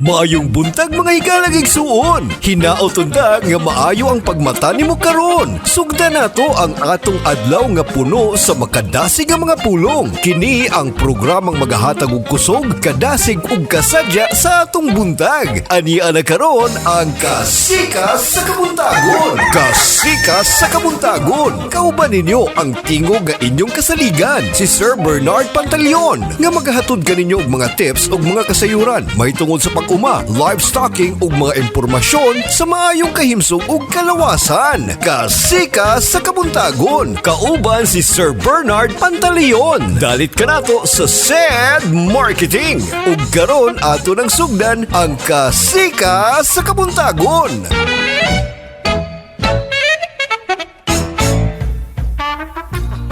Maayong buntag, mga higalang igsuon. Hinaot unta nga maayo ang pagmata nimo karon. Sugda nato ang atong adlaw nga puno sa makadasig nga mga pulong. Kini ang programang magahatag og kusog, kadasig ug kasadya sa atong buntag. Ani ana karon ang Kasika sa Kabuntagon. Kasika sa Kabuntagon. Kauban ninyo ang tingog nga inyong kasaligan, si Sir Bernard Pantaleon, nga magahatod kaninyo og mga tips ug mga kasayuran mahitungod sa pag-uma, livestocking ug mga impormasyon sa maayong kahimsog ug kalawasan. Kasika sa Kabuntagon. Kauban si Sir Bernard Pantaleon. Dalit kanato sa SED Marketing. Ug karon ato nang sugdan ang Kasika sa Kabuntagon.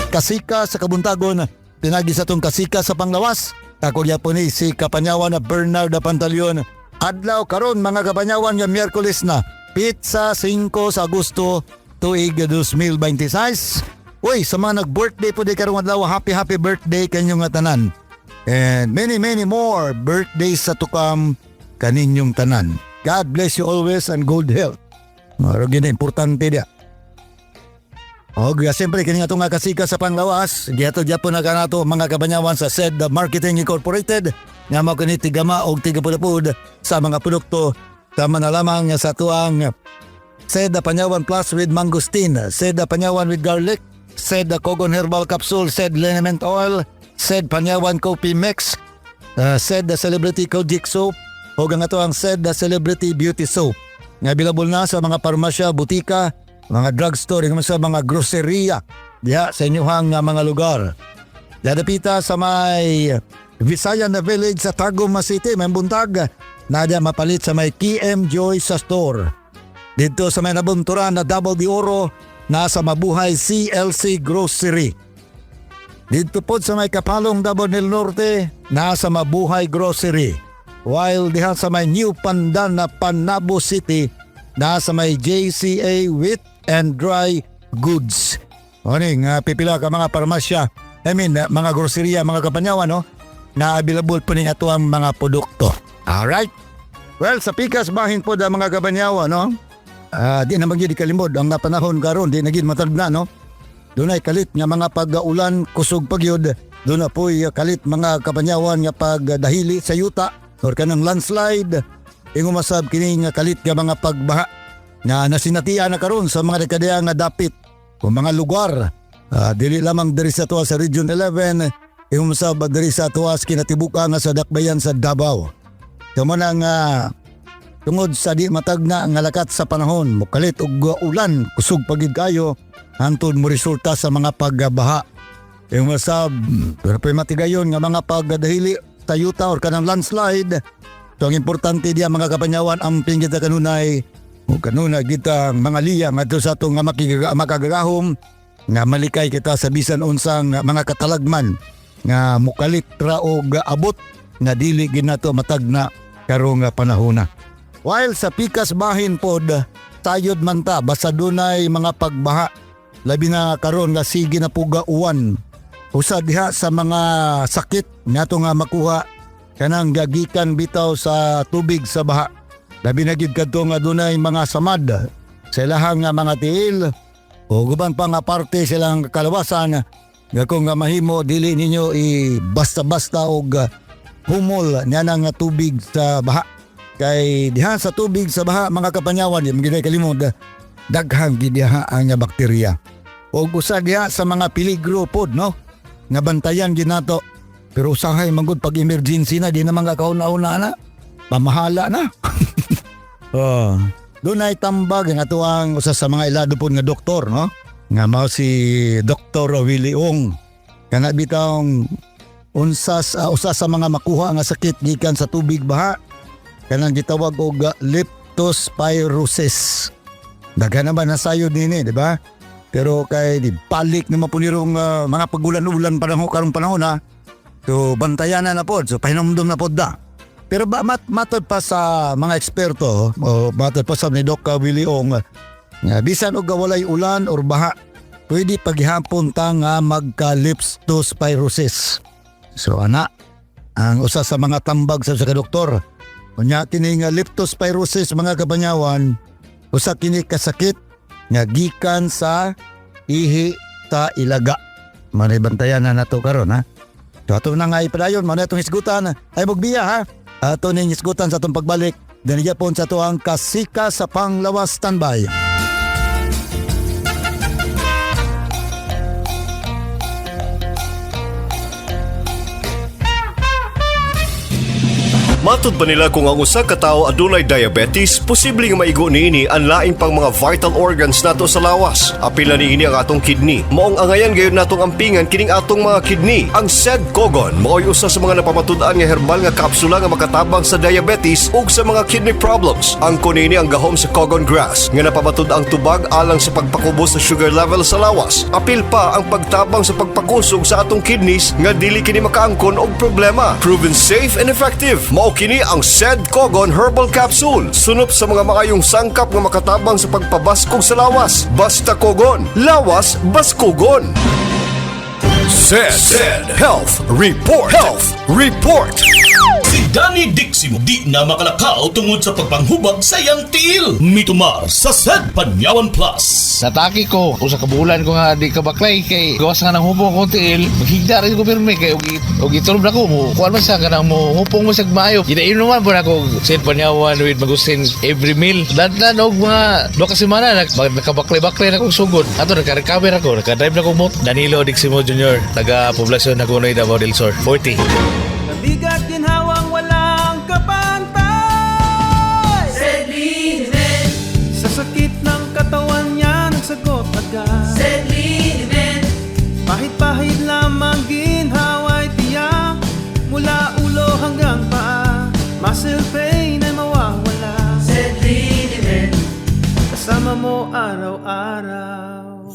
Kasika sa Kabuntagon, pinagi sa atong Kasika sa Panglawas. Ako gyapon ni si Kapanyawan na Bernard Pantaleon. Adlaw karon, mga kapanyawan, nga Miyerkules na, petsa 5 sa Agosto tuig 2026. Uy, sa mga nag-birthday po di karong adlaw, happy happy birthday kanyong nga tanan. And many, many more birthdays sa tukam kaninyong tanan. God bless you always and good health. Maro gid importante dia. O, siyempre, kini nga nga Kasika sa Panglawas, gihatod gyapon na kanato, mga kabanyawan, sa SED Marketing Incorporated, nga mao kini tigama og tigapulapud sa mga produkto. Tama na lamang sa tuang SED Panyawan Plus with Mangosteen, SED Panyawan with Garlic, SED Kogon Herbal Capsule, SED Liniment Oil, SED Panyawan Coffee Mix, SED Celebrity Kojic Soap, o ang ato ang SED Celebrity Beauty Soap. Nga available na sa mga parmasya, butika, mga drugstore, nga sa mga groceria diha sa inyuhang mga lugar. Dadapita sa may Visayan na Village sa Tagum City, may buntag, na diya mapalit sa may KM Joy sa store. Dito sa may Nabunturan na Davao de Oro, nasa Mabuhay CLC Grocery. Dito po sa may Kapalong, Davao del Norte, nasa Mabuhay Grocery. While diha sa may New Pandan na Panabo City, nasa may JCA Wheat and Dry Goods. O nga pipila ka mga parmasya, I mean mga groceria, mga kapanyawan, no? Na available po ni ato ang mga produkto. Alright? Well, sa pikas bahin po da, mga kapanyawan, no? Di na magyud kalimod ang panahon karon, di na gyud matagna, no? Dunay kalit nga mga pag-ulan, kusog pagyud. Doon na po'y kalit, mga kapanyawan, nga pagdahili sa yuta or kanang landslide. Ingon masab kini nga kalit nga mga pagbaha nga nasinatian na karon sa mga dekadya nga dapit o mga lugar. Dili lamang diri sa tuwa sa Region 11, ingon masab diri sa tuwa sa kinatibukan nga sa dakbayan sa Davao. Kamo na nga tungod sa di matagna nga lakat sa panahon, mukalit og ulan, kusog pagid kayo, hantod mo resulta sa mga pagbaha. Yung masab, pero pa matigayon nga mga pagdahili sa yuta or kanang landslide. So ang importante diya, mga kapanyawan, ang kita kanunay o kanunay kita mga liya ngadto sa atong nga makagagahom nga malikay kita sa bisan unsang mga katalagman nga mukalit ra og abot nga dili ginato matagna karong panahona. While sa pikas bahin pod, tayod man ta basta dunay mga pagbaha, labi na karon nga sige na puga uwan. Usa diha sa mga sakit nga nga makuha kanang gagikan bitaw sa tubig sa baha. Labi na gid kadto nga dunay mga samad sa ilahang nga mga tiil o guban pa nga parte silang kalawasan, nga kung nga mahimo dili ninyo i basta-basta og humol niya nga tubig sa baha. Kay diha sa tubig sa baha, mga kapanyawan, di man kalimod, daghang gid diha ang nga bakterya. O usa diha sa mga peligro pod, no, nga bantayan gid nato. Pero usahay manggod pag emergency na, di na mga kauna-una na. Pamahala na. Oh. Doon ay tambag ang atuang usa sa mga ilado po nga doktor, no? Nga mao si Dr. Willie Ong. Kana bitawng usa sa mga makuha nga sakit gikan sa tubig baha kanang gitawag og leptospirosis. Daghan naman nasayod nini, di ba? Pero kay di balik naman po nirong mga pagulan-ulan pa karong panahon ha. So bantayan na na pod, so pahinumdum na pod da. Pero ba matod pa sa mga eksperto o matod pa sa ni Doc Willie Ong nga bisan og walay ulan or baha, pwede paghihapon ta nga magka leptospirosis. So ana ang usa sa mga tambag sa doktor. Unya kini nga leptospirosis, mga kabanyawan, usa kini kasakit nga gikan sa ihi sa ilaga. Manay bantayan na nato karon, ha. So ato na nga ipadayon, mao na itong hisgutan. Ay mugbiya, ha. Ato ning hisgutan sa atong pagbalik. Dinhi gyapon sa atoang Kasika sa Panglawas, standby. Matud ba nila kung ang usa ka tawo adunay diabetes, posible nga maigo niini ang lain pang mga vital organs nato sa lawas? Apil na niini ang atong kidney. Maong angayan gayud natong ampingan kining atong mga kidney. Ang Sed Kogon mao'y usa sa mga napamatud-an nga herbal nga kapsula nga makatabang sa diabetes ug sa mga kidney problems. Ang niini ang gahom sa Kogon grass nga napamatud-ang tubag alang sa pagpakubos sa sugar level sa lawas. Apil pa ang pagtabang sa pagpakusog sa atong kidneys nga dili kini makaangkon og problema. Proven safe and effective. Mao kini ang Sed Kogon Herbal Capsule. Sunop sa mga maayong sangkap nga makatabang sa pagpabaskog sa lawas. Basta Kogon, lawas baskugon. Sed Health Report. Health Report. Si Danny Diximo di na makalakaw tungod sa pagpanghubag sa iyang tiil. Mitumar sa Sed Panyawan Plus. Nataki ko usa ka bulan ko nga di ka baklay kay gawas nga nang hupong akong tiil, maghigda rin ko pirmi kay og itulob na ko mo kuan man sa kanang mo hupong mo sag maayo. Ginainom man po na ako Sed Panyawan with mangosteen every meal. Dan og mga 2 ka semana nakabaklay-baklay na kong sugod. Ato naka-recover ako, naka-drive na kong mot. Danilo Diximo Jr., taga poblasyon Hagonoy, Davao del Sur, 40. Nabigat ginhawang walang kapantay. Sa sakit ng katawan niya nagsagot agad. Pahid-pahid lamang ginhawa'y tiyak. Mula ulo hanggang paa, muscle pain ay mawawala. Kasama mo araw-araw.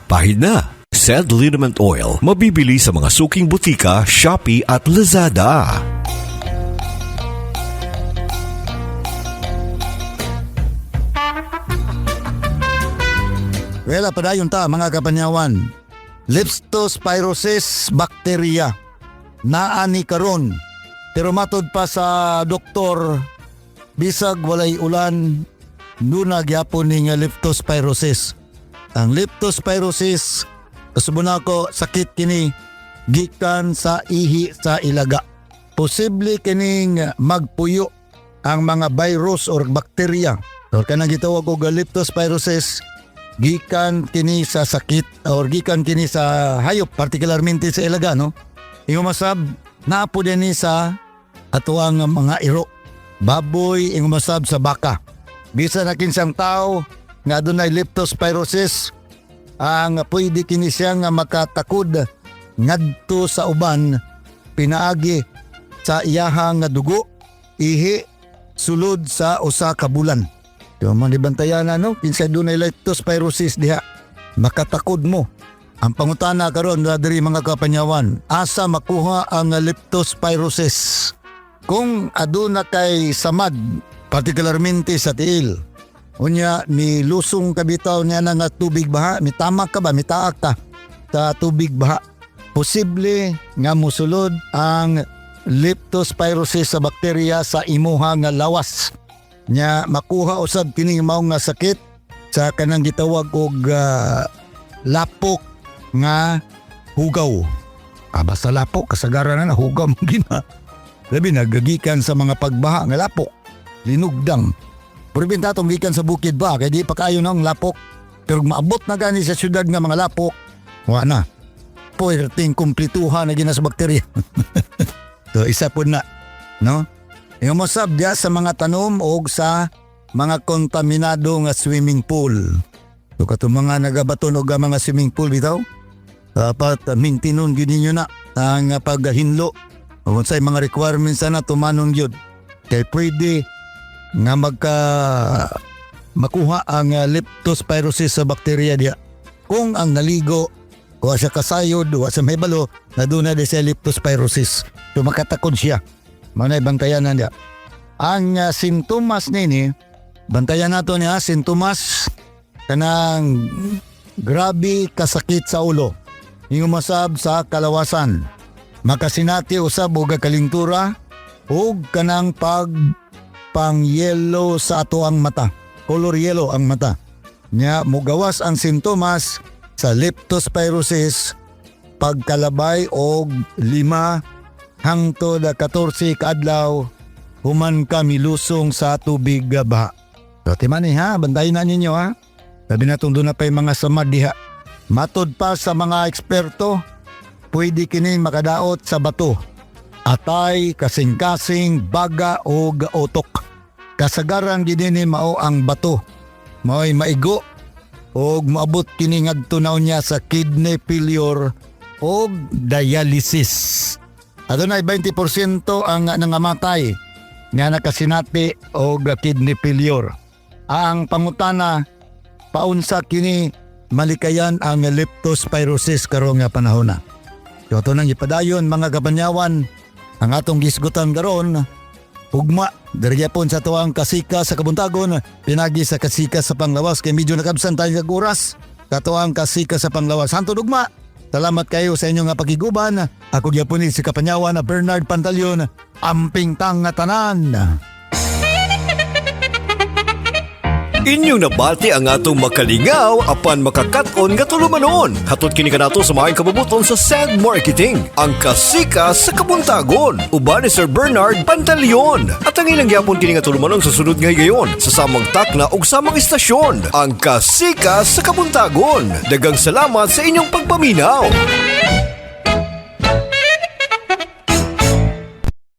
Pahid na. Sed Liniment Oil. Mabibili sa mga suking butika, Shopee at Lazada. Well, padayon ta, mga kapanyawan. Leptospirosis bacteria. Naa ni karon. Pero matod pa sa doktor, bisag walay ulan, duna gyapon ni nga leptospirosis. Ang leptospirosis, kasubon ako, sakit kini gikan sa ihi sa ilaga. Posible kining magpuyo ang mga virus or bakterya. Or kanang gitawag og leptospirosis, gikan kini sa sakit or gikan kini sa hayop, particularmente sa ilaga, no? Ingon masab naa po din ni sa atoang mga iro, baboy, ingon masab sa baka. Bisan na kinsang tao nga adunay leptospirosis, ang pwede kini siya nga makatakod ngadto sa uban pinaagi sa iyahang nga dugo, ihi, sulod sa 1 ka bulan. Di man ibantayan na, no? Kinsa dunay leptospirosis diha, makatakod mo. Ang pangutana karon na diri, mga kapanyawan, asa makuha ang leptospirosis? Kung aduna kay samad, particularmente sa tiil, unya ni lusong ka bitaw niya na nga tubig baha, mitamak ka ba, mitaak ka sa tubig baha, posible nga musulod ang leptospirosis sa bakterya sa imuha nga lawas. Nya makuha usab kini mao nga sakit sa kanang gitawag og lapok nga hugaw. Ah, basta lapok, kasagaran na hugaw mo gina. Labi nagagikan sa mga pagbaha nga lapok, linugdang. Pero atong gikan sa bukid ba, kay di pa kayo ng lapok. Pero maabot na gani sa syudad nga mga lapok, wa na. Puwerteng kumplituhan na gina sa bakterya. So isa po na, no? Yung mosab diya sa mga tanom o sa mga kontaminado nga swimming pool. So katong mga nagabaton og mga swimming pool bitaw, dapat maintenon gyud ninyo na ang paghinlo. O unsay mga requirements na tumanon gyud. Kay pwede nga magka makuha ang leptospirosis sa bakterya diya. Kung ang naligo, wa siya kasayod, wa siya mahibalo, na duna di siya leptospirosis. So makatakod siya. Manay bantayan na niya. Ang sintomas nini, bantayan nato niya, sintomas kanang grabe kasakit sa ulo. Ingon masab sa kalawasan. Makasinati usab og kalintura, Ug kanang pag pang yellow sa ato ang mata. Color yellow ang mata. Nya mugawas ang sintomas sa leptospirosis pagkalabay og 5 hangtod 14 kaadlaw human ka milusong sa tubig nga baha. So timani ha, bantayan na ninyo ha. Sabi na doon na pa'y mga samad diha. Matod pa sa mga eksperto, pwede kini makadaot sa bato. Atay, kasing-kasing, baga o otok. Kasagaran gid ni mao ang bato. Mao'y maigo og moabot kini ngadto na unya sa kidney failure o dialysis. Adunay 20% ang nangamatay nga nakasinati og kidney failure. Ang pangutana, paunsa kini malikayan ang leptospirosis karon nga panahon na? So ato nang ipadayon, mga kabanyawan, ang atong gisgutan karon ugma diri gyapon sa tuang Kasika sa Kabuntagon pinagi sa Kasika sa Panglawas kay medyo nakabsan tayo kag oras katuang Kasika sa Panglawas. Hantod ugma. Salamat kayo sa inyong nga pakiguban. Ako gyapon ni si kapanyawan na Bernard Pantaleon. Amping tang nga tanan. Inyong nabati ang atong makalingaw apan makakaton nga tulumanon. Hatod kini kanato sa maayong kabubuton sa Sand Marketing, ang Kasika sa Kabuntagon. Uban ni Sir Bernard Pantaleon. At ang ilang gyapon kini nga tulumanon sa sunod nga higayon sa samang takna ug samang istasyon, ang Kasika sa Kabuntagon. Dagang salamat sa inyong pagpaminaw.